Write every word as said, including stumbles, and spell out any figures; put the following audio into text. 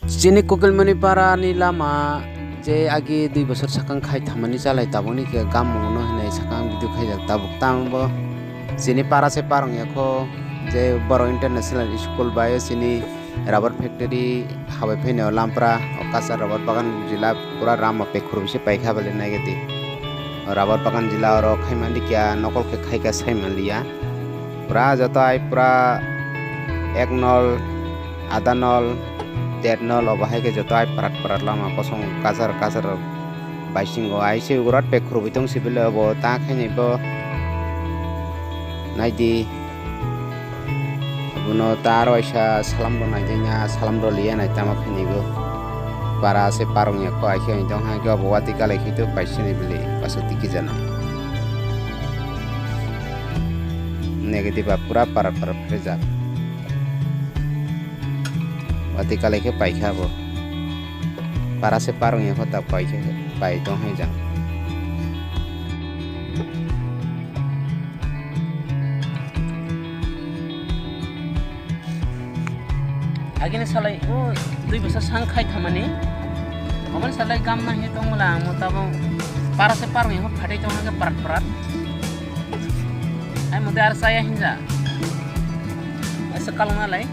Chini Kokilmani para ni lama je agi dui bosor sakang khai thamani chalai tabukni khe gamung no hinwi sakang video khaijak tabuk tamo bo chini para se parong ya kho je Borok International School bai chini rubber factory habai phainai o lampra o kacha rubber bagan jila pura rama pekhur bisi paikha bale naigati o rubber bagan jila oro khaimani kya nokol khe khaika saimanliya. Pura joto ai pura ek nol, ada nol, der nol obo hai khe joto ai parat parat lama kosong kachar kachar rok baisingo ai se ugrot pek khurubui tong sibile obo ta khainai bo naidi. Abono ta aro waisa salam rok naijakya salam rok liya nai tamo khainai bo. Para se parong ya kho ai khe tong hai khe obo watwi kalai khe to paisani bili paso tiki jana. Negative ba pura para para phrejak. Watwi kalai khe paikha bo. Para se parong ya kho ta paikha pai tong hai jang. Agini salai o dui bosor sang khai thamani. Oman salai gam na he tong mala ang mo tabo para se parong ya kho phatai tong ha khe parat parat. Ai mo de ar saya hinja. Ai se kalong na lai.